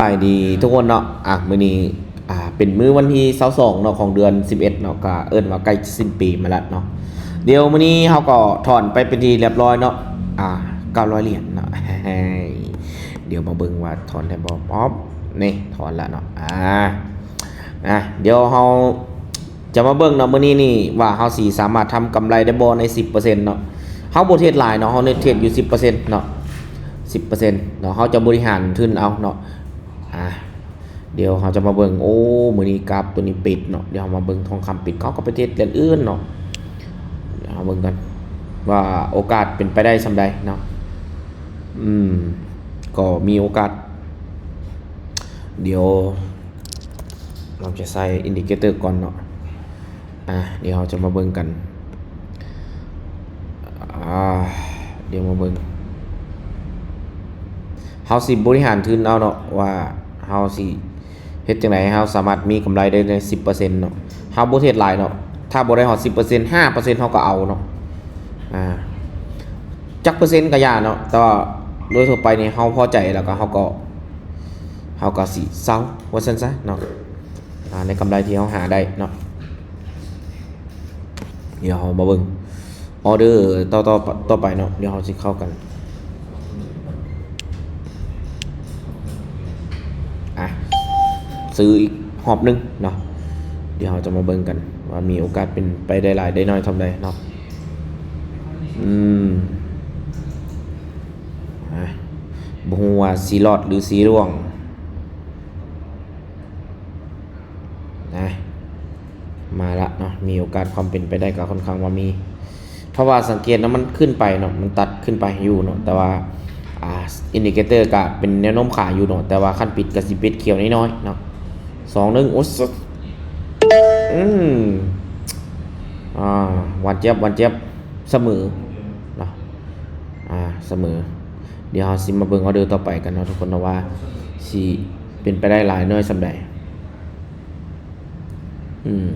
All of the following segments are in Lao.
ສະບາຍດີທຸກຄົນເນາະ ອ່ະ ມື້ນີ້ ອ່າ ເປັນມື້ວັນທີຊາວສອງເນາະ ຂອງເດືອນສິບເອັດເນາະ ກະເອີ້ນວ່າໃກ້ສິ້ນປີມາແລ້ວເນາະ. ດຽວມື້ນີ້ເຮົາກໍຖອນໄປເປັນທີ່ຮຽບຮ້ອຍເນາະ ອ່າ ເກົ້າຮ້ອຍຫຼຽນເນາະ. ດຽວມາເບິ່ງວ່າຖອນໄດ້ບໍ່. ປັອບ ນີ້ຖອນແລ້ວເນາະ. ອ່າ ອ່ະ ດຽວເຮົາ ຈະມາເບິ່ງເນາະ ມື້ນີ້ນີ້ວ່າເຮົາຊິສາມາດທຳກຳໄລໄດ້ບໍ່ໃນສິບເປີເຊັນເນາະ. ເຮົາບໍ່ເທຣດຫຼາຍເນາະ ເຮົາເທຣດຢູ່ສິບເປີເຊັນເນາະ ສິບເປີເຊັນເນາະ. ເຮົາຈະບໍລິຫານທຶນເອົາເນາະ. ອ່າ ດຽວເຮົາຈະມາເບິ່ງ ໂອ້ ມື້ນີ້ກາບໂຕນີ້ປິດເນາະ. ດຽວເຮົາມາເບິ່ງທອງຄຳປິດ ເຮົາກໍໄປເທຣດເລື່ອງອື່ນເນາະ. ດຽວເຮົາເບິ່ງກັນວ່າໂອກາດເປັນໄປໄດ້ສ່ຳໃດເນາະ. ອືມ ກໍມີໂອກາດ ດຽວ ເຮົາຈະໃສ່ອິນດິເຄເຕີກ່ອນເນາະ. ອ່າ ດຽວເຮົາຈະມາເບິ່ງກັນ. ອ່າ ດຽວມາເບິ່ງ ເຮົາຊິບໍລິຫານທຶນເອົາເນາະ ວ່າເຮົາຊິເຮັດຈັ່ງໃດໃຫ້ເຮົາສາມາດມີກຳໄລໄດ້ໃນສິບເປີເຊັນເນາະ. ເຮົາບໍ່ເທຣດຫຼາຍເນາະ ຖ້າບໍ່ໄດ້ຮອດສິບເປີເຊັນ ຫ້າເປີເຊັນເຮົາກໍເອົາເນາະ. ອ່າ ຈັກເປີເຊັນກໍຢ່າເນາະ ແຕ່ວ່າໂດຍທົ່ວໄປນີ້ເຮົາພໍໃຈແລ້ວກໍ ເຮົາກໍ ເຮົາກໍຊິເຊົາ ວ່າຊັ້ນຊະເນາະ. ອ່າ ໃນກຳໄລທີ່ເຮົາຫາໄດ້ເນາະ. ດຽວເຮົາມາເບິ່ງອໍເດີຕໍ່ ຕໍ່ ຕໍ່ໄປເນາະ. ດຽວເຮົາຊິເຂົ້າກັນ ອ່ະ ຊື້ອີກຮອບໜຶ່ງເນາະ. ດຽວເຮົາຈະມາເບິ່ງກັນວ່າມີໂອກາດເປັນໄປໄດ້ຫຼາຍໄດ້ໜ້ອຍສ່ຳໃດເນາະ. ອືມ ອ່ະ ບໍ່ຮູ້ວ່າຊິລອດຫຼືຊິລ່ວງ. ນະ ມາລະເນາະ ມີໂອກາດຄວາມເປັນໄປໄດ້ກໍຄ່ອນຂ້າງວ່າມີ ເພາະວ່າສັງເກດເນາະ ມັນຂຶ້ນໄປເນາະ ມັນຕັດຂຶ້ນໄປຢູ່ເນາະ ແຕ່ວ່າ ອ່າ ອິນດິເຄເຕີກໍເປັນແນວໂນ້ມຂາຢູ່ເນາະ ແຕ່ວ່າຄັນປິດກໍຊິປິດຂຽວນ້ອຍໆເນາະ. ສອງໜຶ່ງ ໂອ້ ອືມ ອ່າ ຫວານຈຽບ ຫວານຈຽບ ສະເໝີເນາະ. ອ່າ ສະເໝີ. ດຽວເຮົາຊິມາເບິ່ງອໍເດີຕໍ່ໄປກັນເນາະທຸກຄົນເນາະ ວ່າຊິເປັນໄປໄດ້ຫຼາຍໜ້ອຍສ່ຳໃດ. ອືມ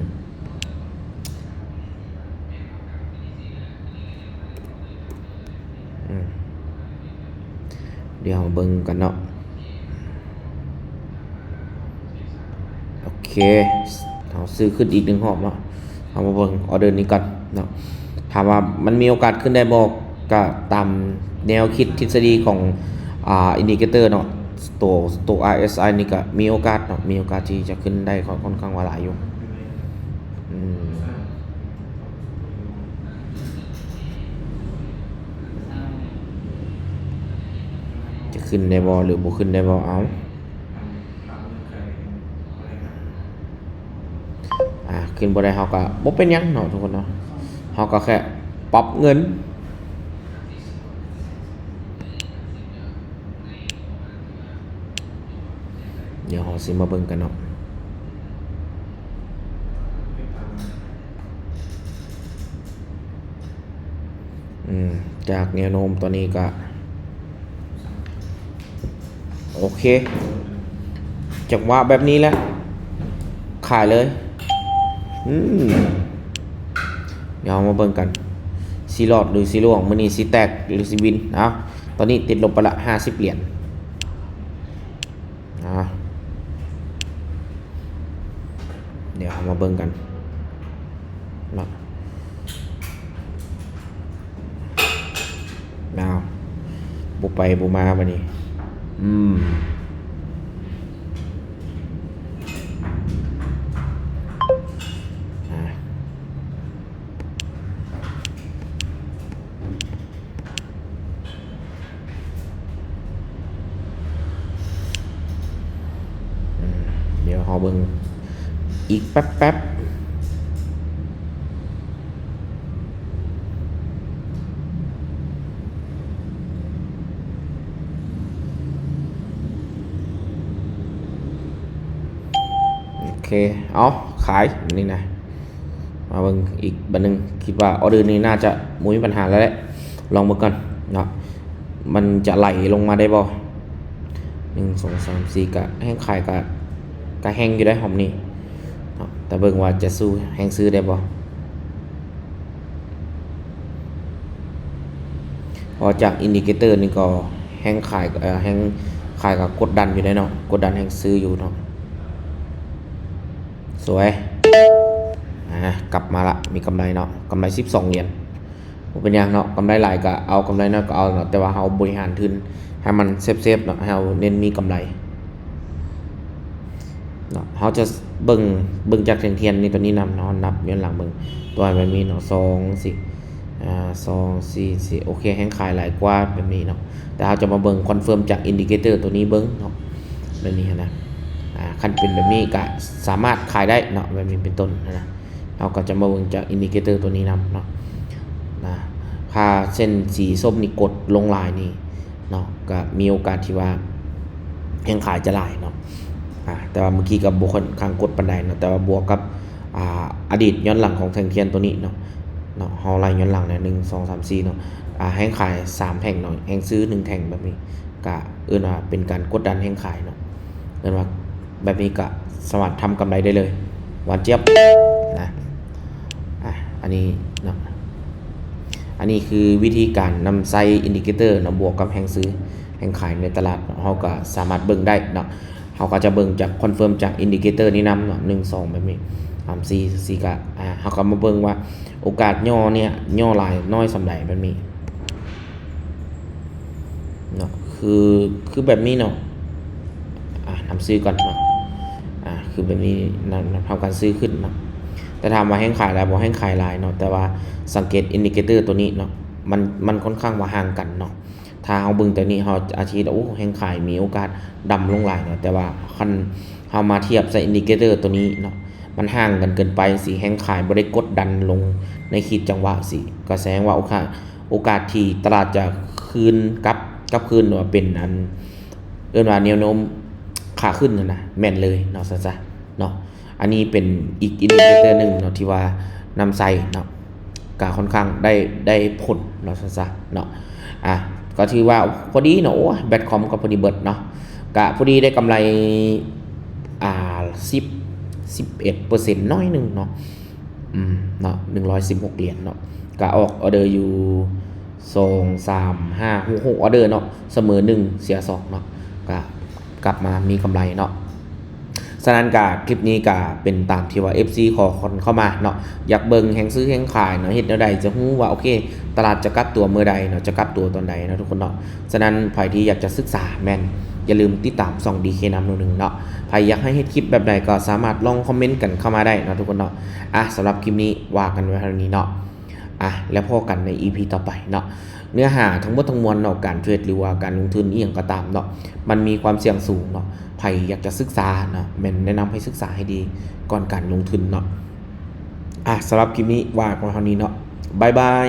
ອືມ ດຽວເຮົາເບິ່ງກັນເນາະ. ໂອເຄ ເຮົາຊື້ຂຶ້ນອີກໜຶ່ງຮອບເນາະ. ເຮົາມາເບິ່ງອໍເດີນີ້ກ່ອນເນາະ ຖາມວ່າມັນມີໂອກາດຂຶ້ນໄດ້ບໍ່ ກໍຕາມແນວຄິດທິດສະດີຂອງ ອ່າ ອິນດິເຄເຕີເນາະ ໂຕ ໂຕ ອາຣ໌ເອສໄອ ນີ້ກໍມີໂອກາດເນາະ ມີໂອກາດທີ່ຈະຂຶ້ນໄດ້ ຂ້ອນຂ້າງວ່າຫຼາຍຢູ່. ອືມ ຈະຂຶ້ນໄດ້ບໍ່ ຫຼື ບໍ່ຂຶ້ນໄດ້ບໍ່ ເອົາ. ອ່າ ຂຶ້ນບໍ່ໄດ້ເຮົາກໍບໍ່ເປັນຫຍັງເນາະທຸກຄົນເນາະ ເຮົາກໍແຄ່ປັບເງິນ. ດຽວເຮົາຊິມາເບິ່ງກັນເນາະ. ອືມ ຈາກແນວໂນ້ມຕອນນີ້ກະ ໂອເຄ ຈັງຫວະແບບນີ້ແຫຼະ ຂາຍເລີຍ. ອືມ ດຽວເຮົາມາເບິ່ງກັນ ຊິລອດຫຼືຊິລ່ວງ ມື້ນີ້ຊິແຕກຫຼືຊິວິນ. ເອົາ ຕອນນີ້ຕິດລົບໄປລະຫ້າສິບຫຼຽນ. ອ່າ ດຽວເຮົາມາເບິ່ງກັນເນາະ. ອ້າວ ບໍ່ໄປບໍ່ມາບາດນີ້. ອືມ ອ່າ ອືມ ດຽວເຮົາເບິ່ງອີກແປັບໆ. ໂອເຄ ເອົາ ຂາຍບາດນີ້ນະ. ມາເບິ່ງອີກບາດໜຶ່ງ ຄິດວ່າອໍເດີນີ້ໜ້າຈະບໍ່ມີບັນຫາແລ້ວແຫຼະ ລອງເບິ່ງກ່ອນເນາະ ມັນຈະໄຫຼລົງມາໄດ້ບໍ່. ໜຶ່ງ ສອງ ສາມ ສີ່ ກະແຮງຂາຍ ກະ ກະແຮງຢູ່ໄດ໋ຮອບນີ້ເນາະ ແຕ່ເບິ່ງວ່າຈະສູ້ແຮງຊື້ໄດ້ບໍ່. ເພາະຈາກອິນດິເຄເຕີນີ້ກໍແຮງຂາຍ ເອີ ແຮງ ຂາຍກໍກົດດັນຢູ່ເດ້ເນາະ ກົດດັນແຮງຊື້ຢູ່ເນາະ. ສວຍ ອ່າ ກັບມາລະ ມີກຳໄລເນາະ ກຳໄລສິບສອງຫຼຽນ. ບໍ່ເປັນຫຍັງເນາະ ກຳໄລຫຼາຍກໍເອົາ ກຳໄລໜ້ອຍກໍເອົາເນາະ ແຕ່ວ່າເຮົາບໍລິຫານທຶນໃຫ້ມັນເຊຟໆເນາະ ໃຫ້ເຮົາເນັ້ນມີກຳໄລເນາະ. ເຮົາຈະເບິ່ງ ເບິ່ງຈາກແທ່ງທຽນນີ້ຕົວນີ້ນຳເນາະ ນັບຍ້ອນຫຼັງເບິ່ງ ຕົວແບບນີ້ເນາະ ສອງ ສີ່ ອ່າ ສອງ ສີ່ ສີ່ ໂອເຄ ແຮງຂາຍຫຼາຍກວ່າແບບນີ້ເນາະ. ແຕ່ເຮົາຈະມາເບິ່ງຄອນເຟີມຈາກອິນດິເຄເຕີຕົວນີ້ເບິ່ງເນາະ ແບບນີ້ຫັ້ນນະ. ອ່າ ຄັນເປັນແບບນີ້ກະສາມາດຂາຍໄດ້ເນາະ ແບບນີ້ເປັນຕົ້ນຫັ້ນນະ. ເຮົາກໍຈະມາເບິ່ງຈາກອິນດິເຄເຕີຕົວນີ້ນຳເນາະ ນະ ຖ້າເສັ້ນສີສົ້ມນີ້ກົດລົງຫຼາຍນີ້ເນາະ ກໍມີໂອກາດທີ່ວ່າແຮງຂາຍຈະຫຼາຍເນາະ. ອ່າ ແຕ່ວ່າເມື່ອກີ້ກໍບໍ່ຄ່ອນຂ້າງກົດປານໃດເນາະ ແຕ່ວ່າບວກກັບ ອ່າ ອະດີດຍ້ອນຫຼັງຂອງແທ່ງທຽນຕົວນີ້ເນາະ ເນາະ ເຮົາໄລ່ຍ້ອນຫຼັງແດ່ ໜຶ່ງ ສອງ ສາມ ສີ່ ເນາະ ອ່າ ແຮງຂາຍສາມແທ່ງເນາະ ແຮງຊື້ໜຶ່ງແທ່ງ ແບບນີ້ ກະເອີ້ນວ່າເປັນການກົດດັນແຮງຂາຍເນາະ ເອີ້ນວ່າແບບນີ້ກະສາມາດທຳກຳໄລໄດ້ເລີຍ ຫວານຈຽບນະ. ອ່າ ອັນນີ້ເນາະ ອັນນີ້ຄືວິທີການນຳໃຊ້ອິນດິເຄເຕີເນາະ ບວກກັບແຮງຊື້ແຮງຂາຍໃນຕະຫຼາດເນາະ ເຮົາກໍສາມາດເບິ່ງໄດ້ເນາະ. ເຮົາກໍຈະເບິ່ງຈາກຄອນເຟີມຈາກອິນດິເຄເຕີນີ້ນຳເນາະ ໜຶ່ງ ສອງ ແບບນີ້ ສາມ ສີ່ ສີ່ ກະ ອ່າ ເຮົາກໍມາເບິ່ງວ່າໂອກາດຫຍໍ້ເນຍ ຫຍໍ້ຫຼາຍໜ້ອຍສ່ຳໃດແບບນີ້ເນາະ ຄື ຄືແບບນີ້ເນາະ. ອ່າ ນຳຊື້ກ່ອນເນາະ ອ່າ ຄືແບບນີ້ນຳ ນຳທຳການຊື້ຂຶ້ນເນາະ. ແຕ່ຖາມວ່າແຮງຂາຍຫຼາຍບໍ່? ແຮງຂາຍຫຼາຍເນາະ ແຕ່ວ່າສັງເກດອິນດິເຄເຕີຕົວນີ້ເນາະ ມັນ ມັນຄ່ອນຂ້າງວ່າຫ່າງກັນເນາະ. ຖ້າເຮົາເບິ່ງແຕ່ນີ້ ເຮົາອາດຈະຄິດວ່າ ໂອ້ ແຮງຂາຍມີໂອກາດດຳລົງຫຼາຍເນາະ ແຕ່ວ່າຄັນເຮົາມາທຽບໃສ່ອິນດິເຄເຕີຕົວນີ້ເນາະ ມັນຫ່າງກັນເກີນໄປຈັ່ງຊີ້ ແຮງຂາຍບໍ່ໄດ້ກົດດັນລົງໃນຂີດຈັງຫວະຊີ້ ກໍສະແດງວ່າໂອກາດ ໂອກາດທີ່ຕະຫຼາດຈະຄືນກັບ ກັບຄືນ ຫຼືວ່າເປັນອັນ ເອີ້ນວ່າແນວໂນ້ມຂາຂຶ້ນຫັ້ນນະ ແມ່ນເລີຍເນາະ ຊັ້ນຊະເນາະ. ອັນນີ້ເປັນອີກອິນດິເຄເຕີໜຶ່ງເນາະ ທີ່ວ່ານຳໃຊ້ເນາະ ກະຄ່ອນຂ້າງໄດ້ ໄດ້ຜົນເນາະ ຊັ້ນຊະເນາະ. ອ່າ ກໍຖືວ່າພໍດີເນາະ ໂອ້ຍ ແບັດຄອມກໍພໍດີເບິດເນາະ ກະພໍດີໄດ້ກຳໄລ ອ່າ ສິບ ສິບເອັດເປີເຊັນໜ້ອຍໜຶ່ງເນາະ ອືມ ເນາະ ໜຶ່ງຮ້ອຍສິບຫົກຫຼຽນເນາະ ກະອອກອໍເດີຢູ່ ສອງ ສາມ ຫ້າ ຫົກ ຫົກ ອໍເດີເນາະ ສະເໝີໜຶ່ງ ເສຍສອງເນາະ ກະກັບມາມີກຳໄລເນາະ. ສະນັ້ນກະຄລິບນີ້ກະເປັນຕາມທີ່ວ່າເອັຟຊີຂໍຄວາມເຂົ້າມາເນາະ ຢາກເບິ່ງແຮງຊື້ແຮງຂາຍເນາະ ເຮັດແນວໃດຈະຮູ້ວ່າ ໂອເຄ ຕະຫຼາດຈະກັບຕົວເມື່ອໃດເນາະ ຈະກັບຕົວຕອນໃດເນາະ ທຸກຄົນເນາະ. ສະນັ້ນໃຜທີ່ຢາກຈະສຶກສາແມ່ນຢ່າລືມຕິດຕາມຊ່ອງດີເຄນຳໜຶ່ງເນາະ. ໃຜຢາກໃຫ້ເຮັດຄລິບແບບໃດກໍສາມາດລອງຄອມເມັນກັນເຂົ້າມາໄດ້ເນາະ ທຸກຄົນເນາະ. ອ່ະ ສຳລັບຄລິບນີ້ວ່າກັນໄວ້ເທົ່ານີ້ເນາະ. ອ່ະ ແລ້ວພໍ້ກັນໃນອີພີຕໍ່ໄປເນາະ. ເນື້ອຫາທັງໝົດທັງມວນເນາະ ການເທຣດ ຫຼືວ່າການລົງທຶນອີ່ຫຍັງກໍຕາມເນາະ ມັນມີຄວາມສ່ຽງສູງເນາະ. ໃຜຢາກຈະສຶກສາເນາະ ແມ່ນແນະນຳໃຫ້ສຶກສາໃຫ້ດີກ່ອນການລົງທຶນເນາະ. ອ່ະ ສຳລັບຄລິບນີ້ວ່າກັນເທົ່ານີ້ເນາະ. ບາຍບາຍ.